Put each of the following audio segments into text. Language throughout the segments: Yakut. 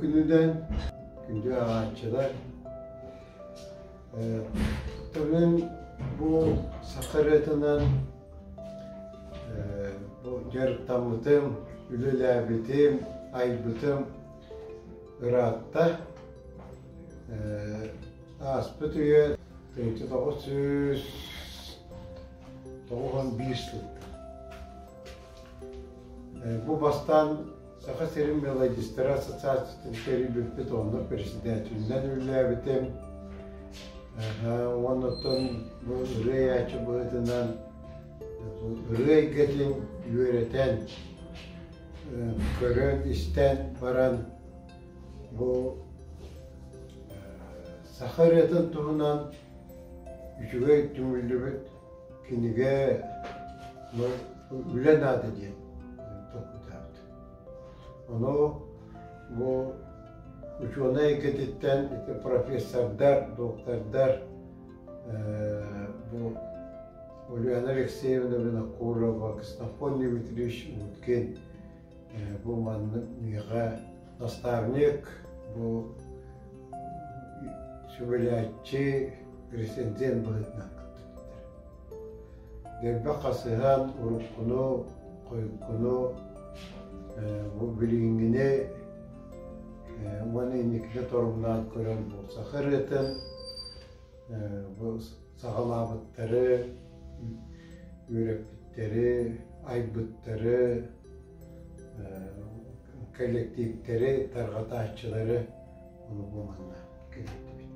күнүнэн күндү ааҕааччылар! Бүгүн бу саха ырыатынан бу дьарыктаммытым, үлэлээбитим, айбытым ыраатта. Ааспыт үйэ 1991 сылга. Бу бастаан Саха сирин мелодистара ассоциациятын тэрийбиппит, онно председателинэн үлэлээбитим. Уонна оттон бу ырыа айааччы быһыытынан ырыа эйгэтин үөрэтэн, көрөн-истэн баран бу саха ырыатын туһунан үчүгэй түмүллүбүт кинигэ үлэ наада диэн толкуйдаабыт. Ону бу учуонай эйгэтиттэн ити профессордар, доктордар бу Ульяна Алексеевна Винокурова, Ксенофонт Дмитриевич Уткин бу маннык миэхэ наставник, бу сүбэлээччи, рецензент быһыытынан кыттыбыттар. Элбэх хасыһан уруккуну, хойуккуну, бу билиҥҥини уонна инникини торумнаан көрөн бу саха ырыатын бу саҕалаабыттары, үөрэппиттэри, айбыттары, кэлэктииптэри, тарҕатааччылары ону бу манна кэлэттибит.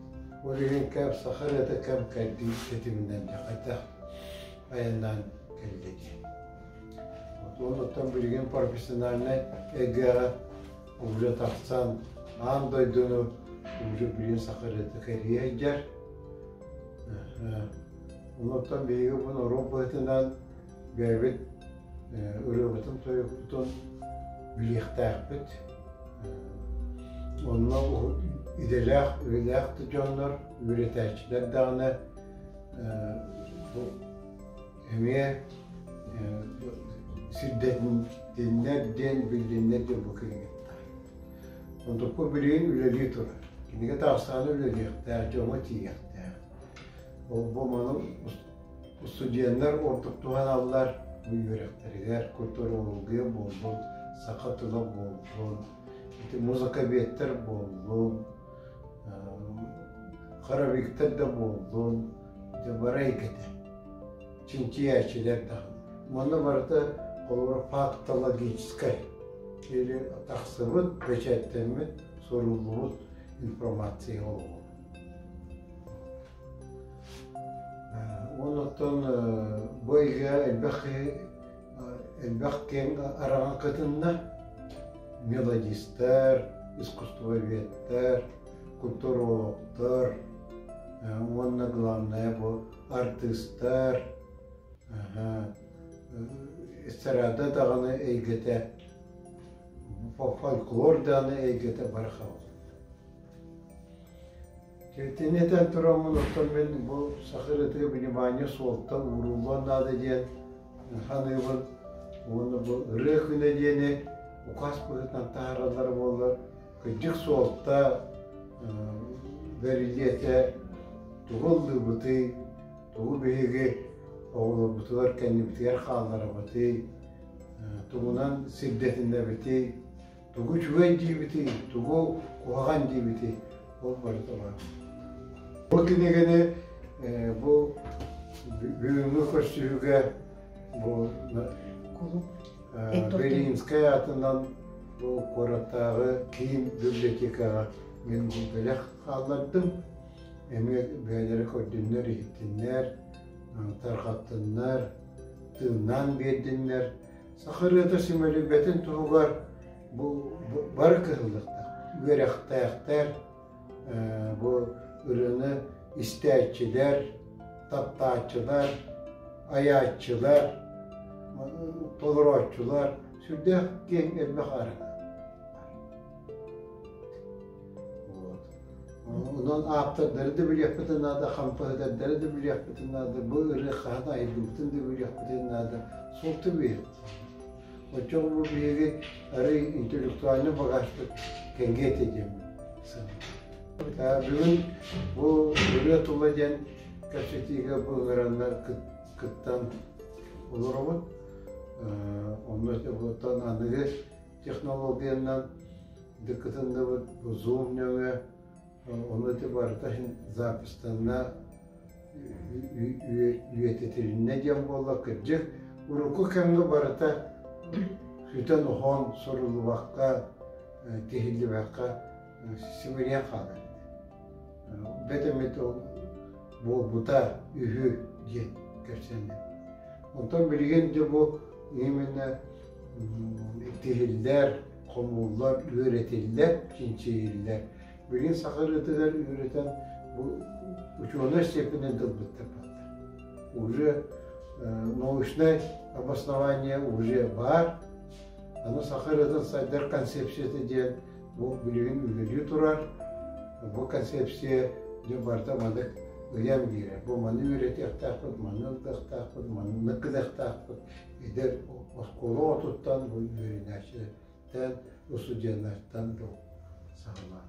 Ол иһин кэм саха ырыата кэм кэрдии тэтиминэн дьэ хайдах айаннаан кэллэ диэн. Оннуттан билигин профессиональнай эйгэҕэ уже тахсан аан дойдуну уже билигин саха ырыата кэрийэ сылдьар. Оннуттан биһиги бу норуот быһыытынан бэйэбит ырыабытын-тойукпутун билиэхтээхпит. Онно идэлээх, үлэлээх да дьоннор, үөрэтээччилэр даҕаны бу эмиэ сирдэтиннэр диэн биллиннэр диэн бу кинигэттэр. Онтукку билигин үлэлии турар. Кинигэ тахсааны үлэлиэхтээх, дьоҥҥо тиийиэхтээх. Ол бу маны Устудьуоннар ордук туһаналлар бу үөрэхтэригэр культурология буоллун, саха тыла буоллун, ити музыковедтар буоллун, хоровиктар да буоллун, ити бары эйгэтэ, чинчийээччилэр даҕаны. Манна барыта холобура фактологическай или тахсыбыт, бэчээттэммит, суруллубут информация олоҕо. Оннуттан бу эйгэ элбэх киһи элбэх киэҥ араҥа кытынна. Мелодистар, искусствоведтар, культурологтар уонна главное бу артыыстар, эстрада даҕаны эйгэтэ, фольклор даҕаны эйгэтэ бары хабыллар. Итини этэн тураммын, оттон мин бу саха ырыатыгар внимание суолта ууруллуон наада диэн саныыбын. Уонна бу ырыа күнэ диэни указ быһыытынан таһаараллара буоллар, кырдьык суолта бэриллиэ этэ. Тугу ыллыыбытый, тугу биһиги оҕолорбутугар, кэннибитигэр хаалларабытый, тугунан сирдэтинэбитий, Тугу үчүгэй диибитий, тугу куһаҕан диибитий, ол барыта баар. Бу кинигэни бу бүгүҥҥү көрсүһүүгэ бу Белинскэй аатынан бу куораттааҕы киин библиотекаҕа мин бу бэлэх хааллардым. Эмиэ бэйэлэрэ көрдүннэр, иһиттиннэр, тарҕаттыннар, тыыннаан биэрдиннэр. Саха ырыата симэлийбэтин туһугар бу бары кыһыллыахтаах, үөрэхтээхтэр, бу ырыаны истээччилэр, таптааччылар, айааччылар, толорооччулар сүрдээх киэҥ элбэх арыҥа. Онон ааптардары да билиэхпитин наада, хампаһытардары да билиэхпитин наада, бу ырыа хаһан айыллыбытын да билиэхпитин наада, суолта биэриэхпитин. Оччоҕо бу биһиги арый интеллектуальнай багажпыт кэҥиэ этэ диэммин саныыбын. Бүгүн бу ырыа тула диэн кэпсэтиигэ бу ыҥыраннар кыттан олоробут. Онно оттон аныгы технологиянан кытынныбыт бу Zoom нөҥүө ону ити барыта иһин запистанна үйэтитилиннэ диэн буолла кырдьык урукку кэмҥэ барыта сүтэн-оһон суруллубакка тиһиллибэккэ симэлийэн хаалар этэ. Бэт эмит ол буолбута үһү диэн кэпсэнним. Онтон билигин дьэ бу именно тиһиллэр, хомуллар, үөрэтиллэр, чинчийиллэр. Билигин саха ырыатыгар үөрэтэн бу учуонай степенин ылбыттар бааллар. Уже научное обоснование уже баар. Аны саха ырыатын сайдар концепцията диэн бу билигин үлэлии турар. Бу концепция дьэ барыта маннык ыйан биэрэр. Бу маны үөрэтиэхтээхпит, маны ылыахтаахпыт, маннык гыныахтаахпыт. Эдэр оскуола оҕотуттан, бу үөрэнээччилэртэн, устудьуоннартан бу саҕалаан.